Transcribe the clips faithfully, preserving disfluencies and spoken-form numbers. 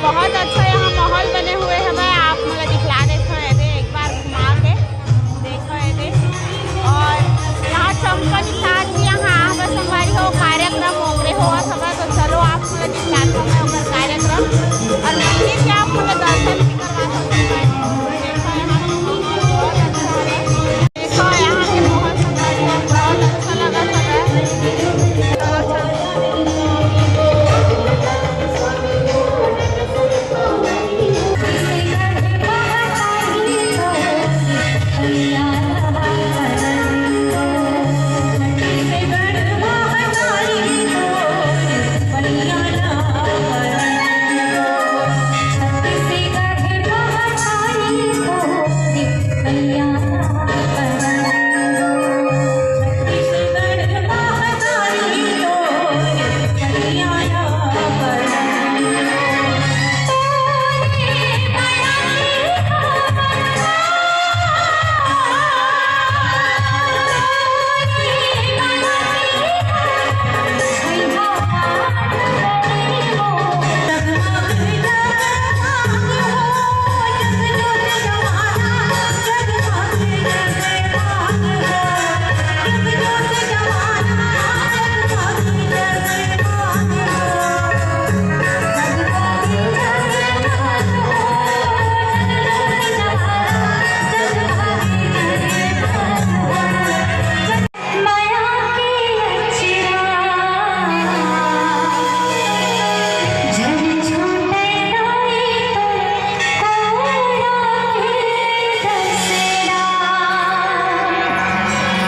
बहुत अच्छा यहाँ माहौल बने हुए हवय। आप मोला दिखला देथव एदे एक बार घुमा के, देखो एदे। और यहाँ चंपा निषाद जी यहाँ आहवय संगवारी हो, कार्यक्रम ओकरे होवत हवय, तो चलो आप मोला दिखलाथव मैं ओकर कार्यक्रम और मंदिर के आप मोला दर्शन भी करवाथव संगवारी हो। देखो यहाँ बहुत अच्छा हवय। देखो, यहाँ के बहुत सुंदर है, बहुत अच्छा लगा सब है।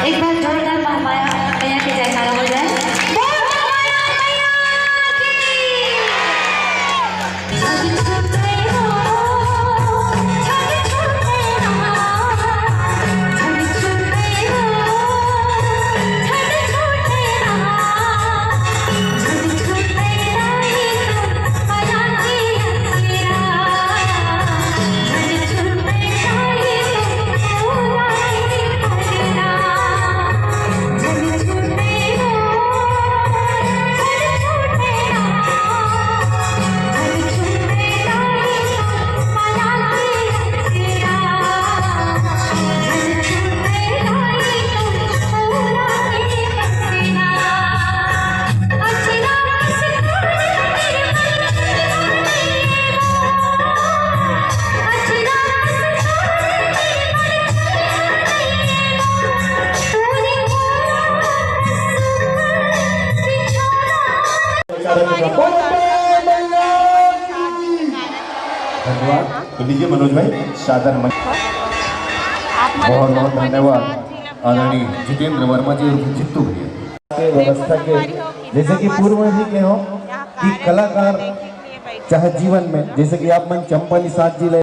एक बार जोरदार माया मैया के जयकारा हो जाए। बोल माया मैया की। धन्यवाद। तो लीजिए मनोज भाई, सादर मंच। बहुत बहुत धन्यवाद आदरणीय जितेंद्र वर्मा जी और जित्तू भैया। व्यवस्था के, जैसे कि पूर्व में भी कहे हो कि कलाकार चाहे जीवन में, जैसे कि आप मन चंपा निषाद जी ले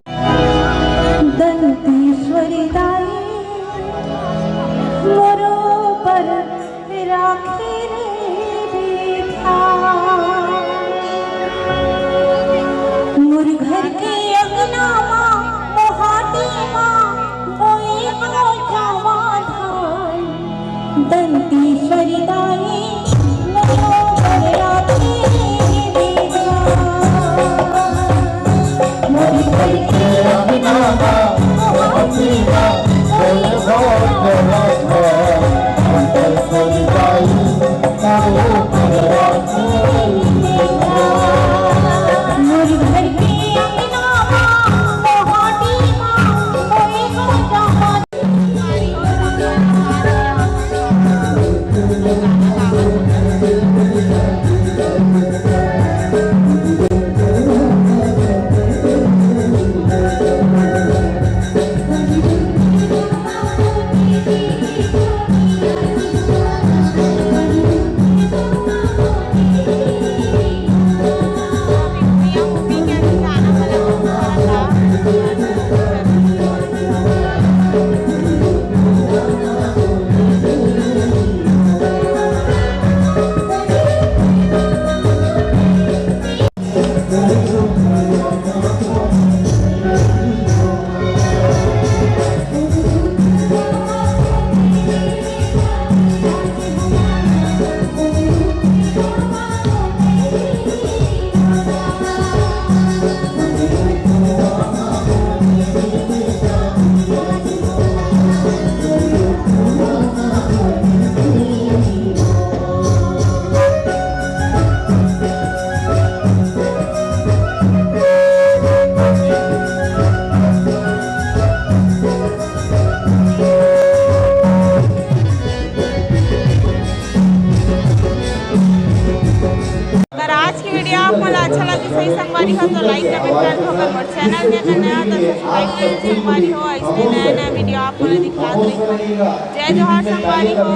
दंतेश्वरी दाई मोरो पर राखी रे बेटा। मोर घर के अंगना मा, मोहाटी मा, बोए मोर जावा धान। दंतेश्वरी दाई मोरो पर राखी रे बेटा। मोर घर के सही संगवारी हो तो like comment कर दो, अगर मोर चैनल में अगर नया हो तो सब्सक्राइब कर दो संगवारी हो, ऐसे नया नया वीडियो आप मन ला दिखलात रही। जय जोहार संगवारी हो।